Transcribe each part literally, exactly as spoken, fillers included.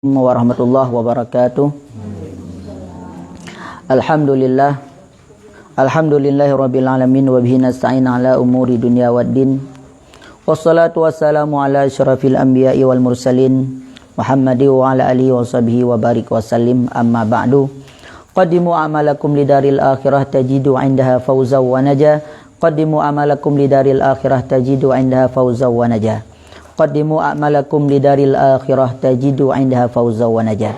Warahmatullahi wabarakatuh. Alhamdulillah. Alhamdulillahirabbil alamin wa bihi nasta'in ala umuri dunya waddin. Wassalatu wassalamu ala asyrafil anbiya'i wal mursalin Muhammadi wa ala alihi wa sahbihi wa barik wa sallim, amma ba'du. Qaddimu a'malakum lidaril akhirah tajidu indaha fauzaw wa najah. Qaddimu a'malakum lidaril akhirah tajidu indaha fauzaw wa najah. Qaddimu a'malakum lidaril akhirah tajidu indaha fauzaw wa najah.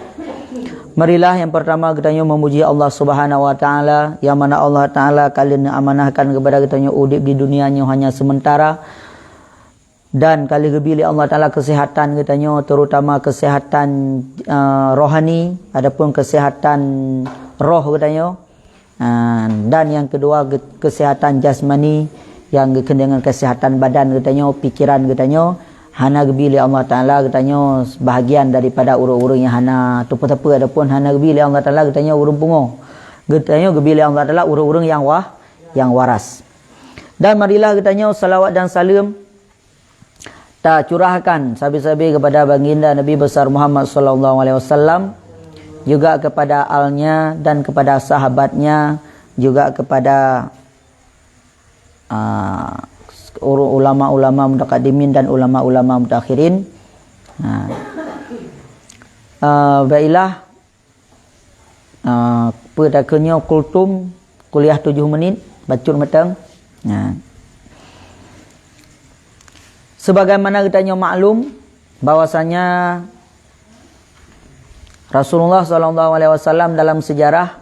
Marilah yang pertama geutanyoe memuji Allah Subhanahu wa Ta'ala, yang mana Allah Ta'ala ka lheueh amanahkan kepada geutanyoe udeb di dunia nyoe hanya sementara, dan ka lheueh geubri lé Allah Ta'ala kesehatan geutanyoe, terutama kesehatan, eh, rohani ataupun kesehatan roh geutanyoe. Ah, dan yang kedua, ge-, kesehatan jasmani, yang geukheun dengan kesehatan badan geutanyoe, pikiran geutanyoe, hana geubri lé Allah Ta'ala geutanyoe sebahagian daripada ureuëng-ureuëng yang hana teupeu-teupeu ataupun hana geubri lé Allah Ta'ala geutanyoe ureuëng pungo. Geutanyoe geubri lé Allah Ta'ala ureuëng-ureuëng yang wah, yang waras. Dan marilah geutanyoe salawat dan saleuem tacurahkan sabe-sabe kepada Baginda Nabi Besar Muhammad sallallahu alaihi wasallam, juga kepada alnya dan kepada sahabatnya, juga kepada, ah, uru-, ulama-ulama mutakadimin dan ulama-ulama mutakhirin. Ha. Ah, baiklah, Ah, peue takheun nyoe kultum kuliah tujoh menit, bacut mantong. Nah. Sebagaimana geutanyoe maklum bahwasanya Rasulullah sallallahu alaihi wasallam dalam sejarah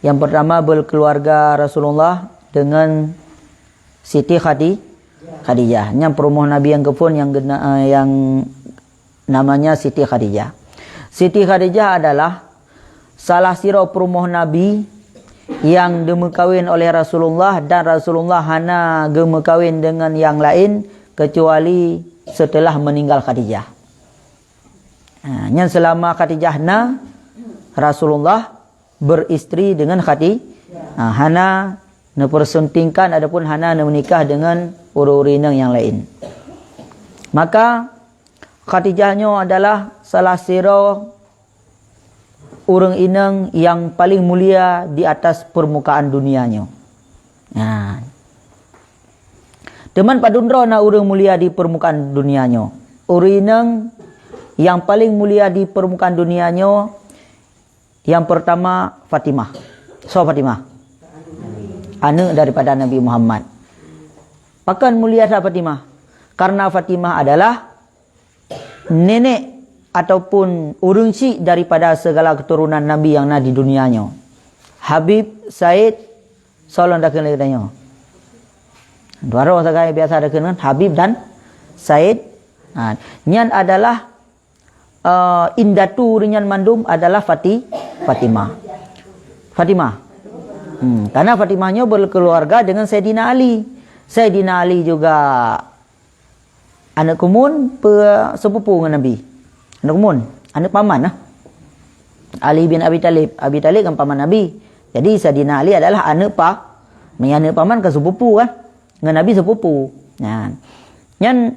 yang pertama berkeluarga Rasulullah dengan Siti Khadi-, Khadijah. Nyang peurumoh Nabi nyang keupon nyang gena-, eh, nyang namanya Siti Khadijah. Siti Khadijah adalah salah sidroe peurumoh Nabi nyang dimeukawen oleh Rasulullah dan Rasulullah hana geumeukawen dengan nyang laén kecuali setelah meninggal Khadijah. Ha, nyan selama Khadijah na, Rasulullah beristri dengan Khadi-, ha, hana neupeusuntingkan ataupun hana neumeunikah dengan ureuëng-ureuëng inong nyang laén. Maka Khadijah nyoe adalah salah sidroe ureuëng inong nyang paling mulia di atas permukaan dunia nyoe. Nah. Teuma padub droe na ureuëng mulia di permukaan dunia nyoe. Ureuëng inong nyang paling mulia di permukaan dunia nyoe, yang pertama Fatimah. Soe Fatimah? Aneuk daripada Nabi Muhammad. Pakon mulia that Fatimah? Karena Fatimah adalah nenek ataupun ureuëng chik daripada segala keturunan Nabi nyang na di dunia nyoe. Habib, Said, soe lôn takheun lé geutanyoe. Dua droe sagai biasa takheun kan, Habib dan Said. Ha, nyan adalah, eh, indatu ureuëng nyan mandum adalah Fati-, Fatimah. Fatimah. Hmm, karena Fatimah nyoe berkeluarga dengan Saidina Ali. Saidina Ali juga aneuk keumuen peu-, sepupu ngon Nabi. Aneuk keumuen, aneuk paman lah. Ali bin Abi Thalib. Abi Thalib kan paman Nabi. Jadi Saidina Ali adalah aneuk pa-, meunyo aneuk paman kan sepupu kan. Ngon Nabi sepupu. Nyan. Nyan,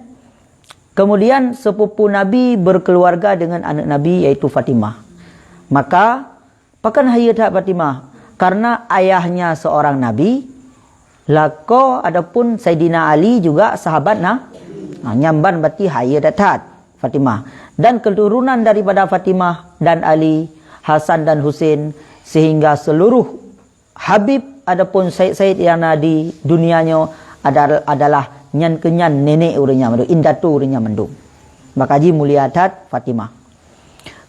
kemudian sepupu Nabi berkeluarga dengan aneuk Nabi, yaitu Fatimah. Maka, pakon hayeue that Fatimah? Karena ayahnya seorang Nabi, lakoe adapun Saidina Ali juga sahabat na-, ha, nyan ban berarti hayeue that-that Fatimah. Dan keturunan daripada Fatimah dan Ali, Hasan dan Husein, sehingga seluruh Habib adapun said-said nyang na di dunia nyoe adal-, adalah nyan keuh nyan nenek ureuëng nyan mandum, indatu ureuëng nyan mandum. Maka ji mulia that Fatimah.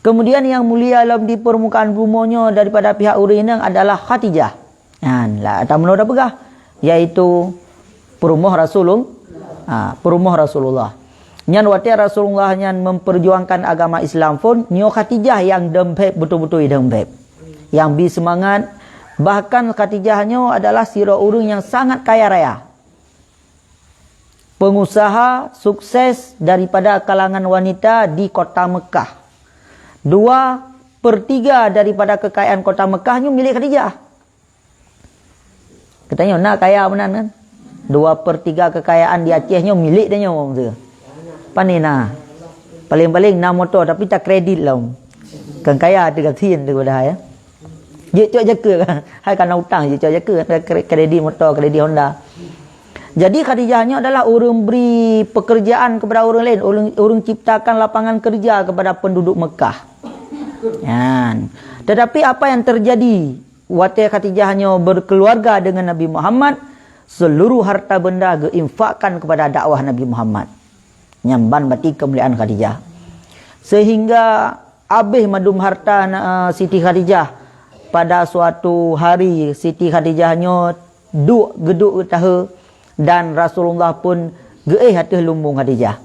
Kemudian nyang mulia lom di permukaan bumoe nyoe daripada pihak ureuëng inong adalah Khadijah. Nyan, lah, tamunoe dah peugah, yaitu peurumoh Rasulul-, ha, peurumoh Rasulullah. Nyan watée Rasulullah nyan memperjuangkan agama Islam phon, nyoe Khadijah nyang deumbeb, beutôi-beutôi deumbeb. Nyang bi seumangat, bahkan Khadijah nyoe adalah sidroe ureuëng nyang sangat kaya raya. Pengusaha sukses daripada kalangan wanita di kota Mekah. Dua per tiga daripada kekayaan kota Mekah nyoe milék Khadijah. Geutanyoe na kaya meunan kan? Dua per tiga kekayaan di Aceh nyoe milék tanyoe, maksud. Pane na? Paléng-paléng na moto, tapi takredit lom. Kan kaya teugasien tu padahai, ya. Jeuet cok jakeuh, hai kana utang, jeuet cok jakeuh, kre-, kredit moto, kredit Honda. Jadi Khadijah nyoe adalah ureuëng bri pekerjaan kepada ureuëng lain, ureuëng, ureuëng ciptakan lapangan kerja kepada penduduk Mekah. Kan. Tetapi apa yang terjadi watée Khadijah nyoe berkeluarga dengan Nabi Muhammad, seluruh harta benda geuinfakkan kepada dakwah Nabi Muhammad. Nyan ban bati keumuliaan Khadijah. Sehingga abéh mandum harta na, Siti Khadijah. Pada suatu hari, Siti Khadijah nyoe duek geuduek tahe dan Rasulullah pun geuéh ateueh lumbung Khadijah.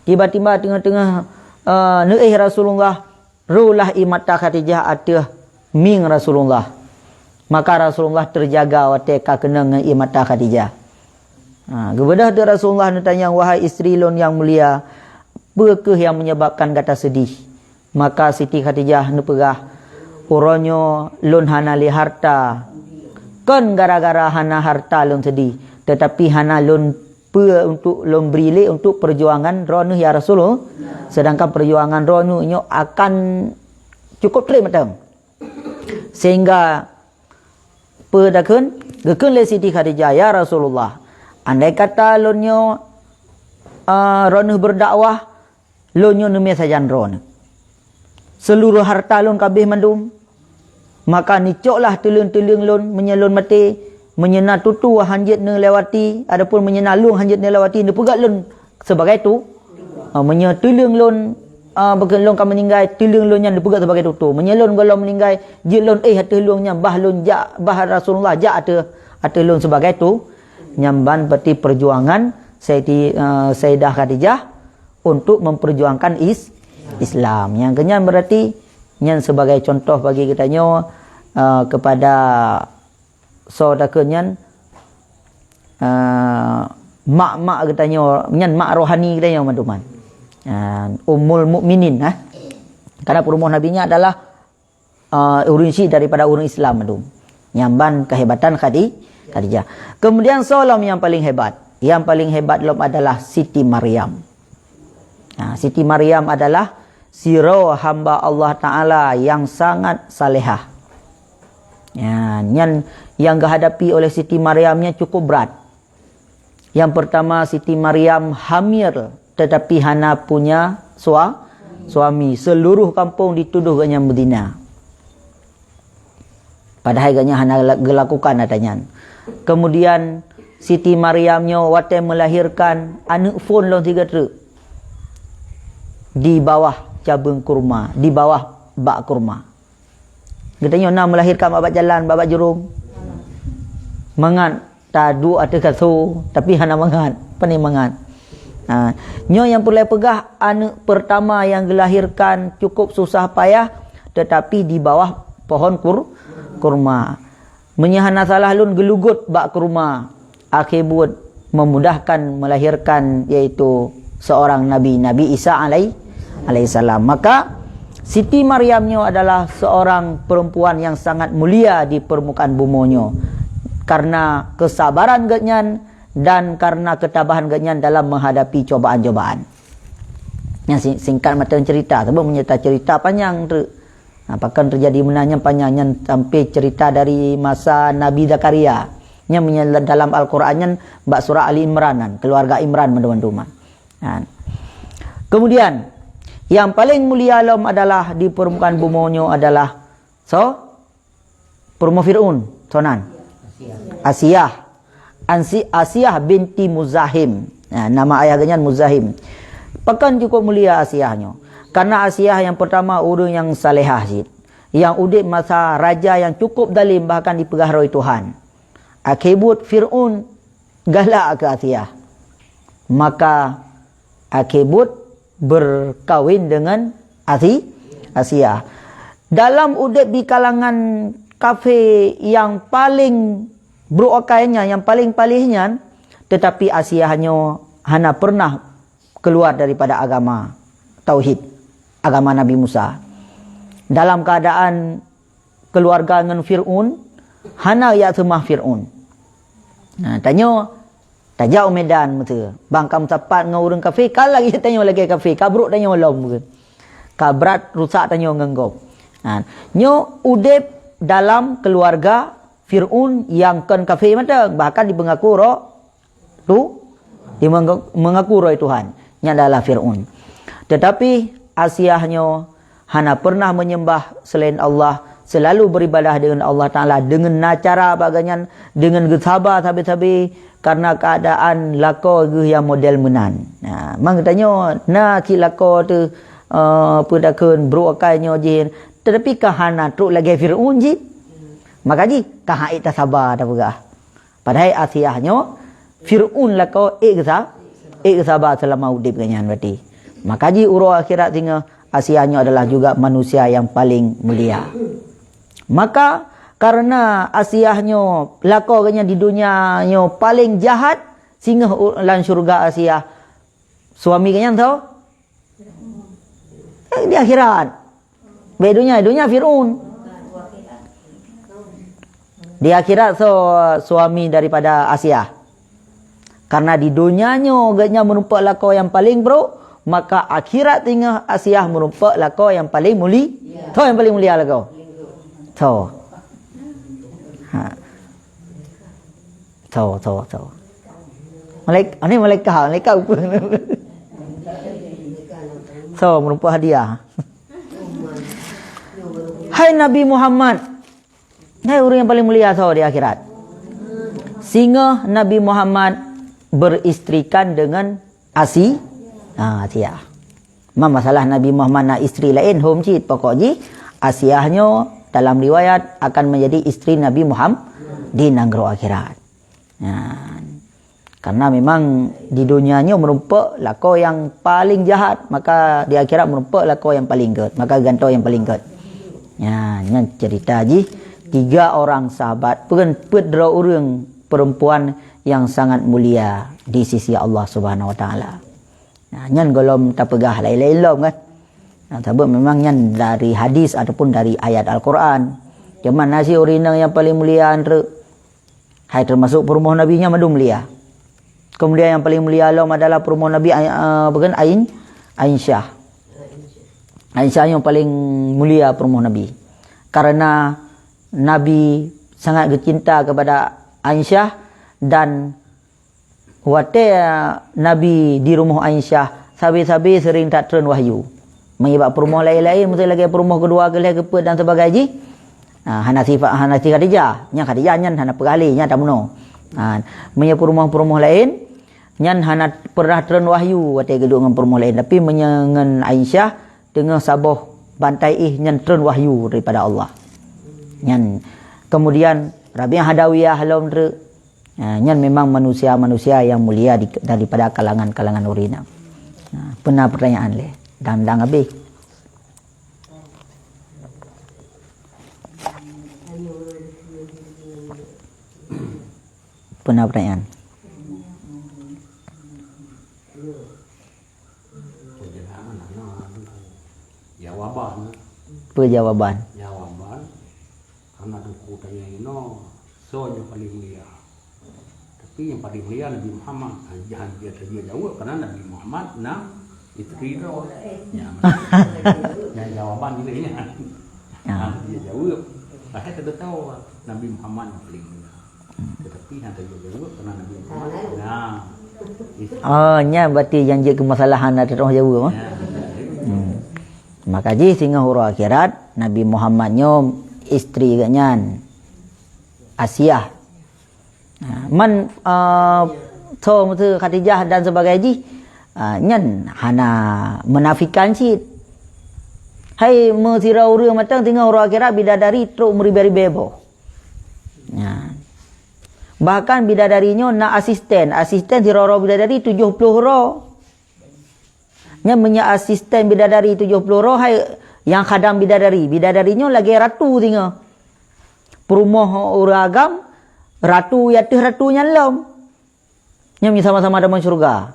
Tiba-tiba teungoh-teungoh, eh, neuéh Rasulullah, rohlah ie mata Khadijah ateueh mieng Rasulullah. Maka Rasulullah teujaga watée ka keunong ngon ie mata Khadijah. Ha, geubeudôh teuk Rasulullah neutanyong, "Wahai istri lôn nyang mulia, peue kheueh nyang menyebabkan gata seudih?" Maka Siti Khadijah neupeugah, "Uroe nyoe lôn hana lé harta. Kon gara-gara hana harta lôn seudih, tetapi hana lôn peue untuk lôn bri lé untuk perjuangan droeneuh, ya Rasulullah. Sedangkan perjuangan droeneuh nyoe akan cukup treb mantong." Sehingga peue takheun? Geukheun lé Siti Khadijah, "Ya Rasulullah, andai kata lôn nyoe, ah, droeneuh berdakwah, lôn nyoe neumé sajan droeneuh. Seuluruh harta lôn ka abéh mandum, maka neucoklah tuleueng-tuleueng lôn meunyoe lôn maté, meunyoe na tutoe hanjeuet neulewati, adapun meunyoe na lueng hanjeuet neulewati, neupeugét lôn sibagai tu. Ah, meunyoe tuleueng lôn, ah, bukon lôn ka meuninggai, tuleueng lôn nyan neupeugét sibagai tutoe. Meunyoe lôn gohlom meuninggai, jeuet lôn éh ateueh lueng nyan, bah lôn jak, bah Rasulullah jak ateueh, ateueh lôn sibagai tu." Nyan ban bati perjuangan Saiti-, ah, Saidah Khadijah untuk memperjuangkan is-, Islam. Nyang keunyan berarti nyan sebagai contoh bagi geutanyoe, ah, kepada soe takheun nyan, ah, mak-mak geutanyoe, nyan mak rohani geutanyoe, teman-teman. Ah, Ummul Mukminin, ah. Karena peurumoh Nabi nyan adalah, ah, ureuëng syik daripada ureuëng Islam mandum. Nyan ban kehebatan Khadi-, Khadijah. Kemudian soe lom nyang paling hebat? Nyang paling hebat lom adalah Siti Maryam. Nah, Siti Maryam adalah sidroe hamba Allah Taala yang sangat salehah. Ya, nyan nyang geuhadapi oleh Siti Maryam nyan cukup brat. Yang pertama, Siti Maryam hamil tetapi hana punya sua-, suami. Seluruh kampung dituduh geuh nyan beuzina. Padahai geuh nyan hana la-, geulakukan ata nyan. Kemudian, Siti Maryam nyoe watée meulahirkan aneuëk phon lom sigoe treuk di bawah cabeueng kurma, di bawah bak kurma. Geutanyoe na meulahirkan bak-bak jalan, bak-bak jurông? Mangat taduek ateueh kasô, tapi hana mangat. Pane mangat? Ha, nyoe nyang peureulée peugah, aneuëk pertama nyang geulahirkan cukup susah payah, tetapi di bawah pohon kur-, kurma. Meunyoe hana salah lôn, geulugot bak kurma. Akhé buet memudahkan melahirkan, yaitu seorang nabi, Nabi Isa alai-, alaihissalam. Maka, Siti Maryam nyoe adalah seorang perempuan yang sangat mulia di permukaan bumoe nyoe karena kesabaran geuhnyan dan karena ketabahan geuhnyan dalam menghadapi cobaan-cobaan. Nyan si-, singkat mata cerita, sebab meunyoe cerita panjang tu. Ha, pakon teujadi meunan nyan panjang nyan sampai cerita dari masa Nabi Zakaria. Nyan meunyoe dalam Al-Quran nyan bak surah Ali Imran nyan, keluarga Imran mandum-mandum. Ha. Kemudian, yang paling mulia lom adalah di permukaan bumoe nyoe adalah so Peurumoh Fir'aun, soe nan? Asiah. Ansi-, Asiah binti Muzahim. Nah, nama ayah geuhnyan Muzahim. Pakon cukup mulia Asiah nyoe? Karena Asiah nyang pertama ureuëng nyang salehah cit. Nyang udeb masa raja nyang cukup zalim bahkan dipeugah roh Tuhan. Akhé buet Fir'aun galak keu Asiah. Maka akhé buet berkawin dengan Asi-, Asiah. Dalam udeb di kalangan kafé nyang paling brok akai nyan, nyang paling paléh nyan, tetapi Asiah nyoe hana pernah keluar daripada agama tauhid, agama Nabi Musa. Dalam keadaan keluarga ngon Fir'aun, hana jak seumah Fir'aun. Nah, tanyoe Tajak u Medan meuteue. Bang ka meusapat ngon ureuëng kafé, ka lagée tanyoe lagée kafé, ka brok tanyoe lom ke. Ka brat rusak tanyoe ngon gob. Ha, nyoe udeb dalam keuluwarga Fir'aun nyang kon kafé mantong, bahkan dipeungaku roh tu, dimeunga-, mengaku roh Tuhan. Nyan adalah Fir'aun. Tetapi Asiah nyoe hana pernah menyembah selain Allah, selalu beribadah dengan Allah Taala dengan na cara bak geuhnyan, dengan geusaba sabe-sabe, karena keadaan lakoe geuh nyang model meunan. Ha, mang geutanyoe na cit lakoe teuh, eh, peue takheun brok akai nyoe jih, tetapi ka hana trok lagée Fir'aun jih. Maka jih ka han ék tasaba tapeugah. Padahai Asiah nyoe Fir'aun lakoe ék geusa-, ék geusaba seulama udeb geuhnyan berarti. Maka jih uroe akhirat singoh Asiah nyoe adalah juga manusia yang paling mulia. Maka karena Asiah nyoe lakoe geuhnyan di dunia nyoe paling jahat, singoh u-, lam syurga Asiah suami geuhnyan tho? Eh, di akhirat. Baik dunia, dunia Fir'aun. Di akhirat so suami daripada Asiah. Karena di dunia nyoe geuhnyan meureumpok lakoe nyang paling brok, maka akhirat singoh Asiah meureumpok lakoe nyang paling muli-, tho nyang paling mulia lakoe. Tho. Ha. Tho, tho, tho. Malaik-, ini malaikat, malaikat apa? Tho, meureumpok hadiah. Hai Nabi Muhammad, hai ureuëng nyang paling mulia tho di akhirat. Singoh Nabi Muhammad beristrikan dengan Asi-, ha, Asiah. Ma masalah Nabi Muhammad na istri laén hom cit, pokok jih Asiah nyoe dalam riwayat akan menjadi istri Nabi Muhammad di nanggroe akhirat. Nyan. Karena memang di dunia nyoe meureumpok lakoe nyang paling jahat, maka di akhirat meureumpok lakoe nyang paling gét, maka gantoe nyang paling gét. Nyan, nyan cerita jih tiga orang sahabat, peue, peuet droe ureuëng perempuan yang sangat mulia di sisi Allah Subhanahu Wa Taala. Nah, nyan gohlom tapeugah laén-laén lom kan. Nah, sabab memang nyan dari hadis ataupun dari ayat Al-Quran. Cuma na sidroe ureuëng inong nyang paling mulia treuk. Hai termasuk peurumoh Nabi nyan mandum mulia. Kemudian yang paling mulia lom adalah peurumoh Nabi, Ai-, eh, bukan Ain, Aisyah. Aisyah yang paling mulia peurumoh Nabi. Karena Nabi sangat geucinta kepada Aisyah dan watée Nabi di rumoh Aisyah, sabe-sabe sering that treun wahyu. Meunyoe bak peurumoh laén-laén, miseu lagée peurumoh keudua, keulhée, keupeuet dan sebagai jih, ha, hana sifat, hana si Khadijah. Nyan Khadijah nyan hana peugah lé, nyan tamunoe. Ha, meunyoe peurumoh-peurumoh laén, nyan hana pernah treun wahyu watée geuduek ngon peurumoh laén. Tapi meunyoe ngon Aisyah, teungoh saboh bantai éh nyan treun wahyu daripada Allah. Nyan, kemudian Rabi'ah Adawiyah lom treuk. Ha, nyan memang manusia-manusia yang mulia di, daripada kalangan-kalangan ureuëng inong. Ha, peue na pertanyaan lé? Dang-dang habéh. Peue na pertanyaan? Jawaban. Peue jawaban? Jawaban. Karena teungku tanya inoe, soe nyang paling mulia? Tapi nyang paling mulia Nabi Muhammad. Nah, jangan dia, dia jawab karena Nabi Muhammad na istri droe. Ya, nah, jawaban dia nya. Ya. Nah, dia jawab. Padahal kita tahu Nabi Muhammad yang paling mulia. Tetapi hana jawab karena Nabi Muhammad. Nah. Oh, nyan berarti yang jeuet keumasalahan ada orang jawab, ah? Ya. Hmm. Maka jih singoh uroe akhirat, Nabi Muhammad nyoe istri geuhnyan, Asiah. Ha, man, uh, tho miseu Khadijah dan sebagai jih, uh, nyan hana menafikan cit. Hai meusidroe ureuëng mantong singoh uroe akhirat bidadari trok meuribée-ribée boh. Nyan. Bahkan bidadari nyoe na asisten, asisten sidroe-droe bidadari tujoh ploh droe. Nyan meunyoe asisten bidadari tujoh ploh droe, hai nyang khadam bidadari. Bidadari nyoe lagée ratu singoh. Peurumoh ureuëng agam, ratu i ateueh ratu nyan lom. Nyan meunyoe sama-sama tamong syeuruga.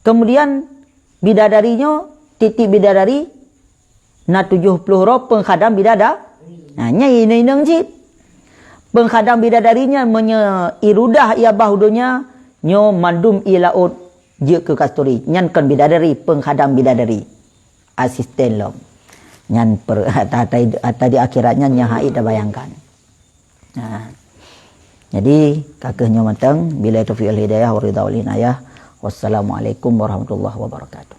Kemudian bidadari nyoe, tieb-tieb bidadari na tujoh ploh droe peukhadam bidada-, nah, nyan inong-inong cit. Pengkhadam bidadari nyan meunyoe i rudah i babah donya, nyoe mandum i laôt jeuet keu kasturi. Nyan kon bidadari, pengkhadam bidadari. Asisten lom. Nyan per, ata, ata, ata di akhirat nyan nyang hana tabayangkan. Nah. Jadi, ka keuh nyoe mantong, billahi taufiq wal hidayah, wa ridha wal inayah. Wassalamualaikum warahmatullahi wabarakatuh.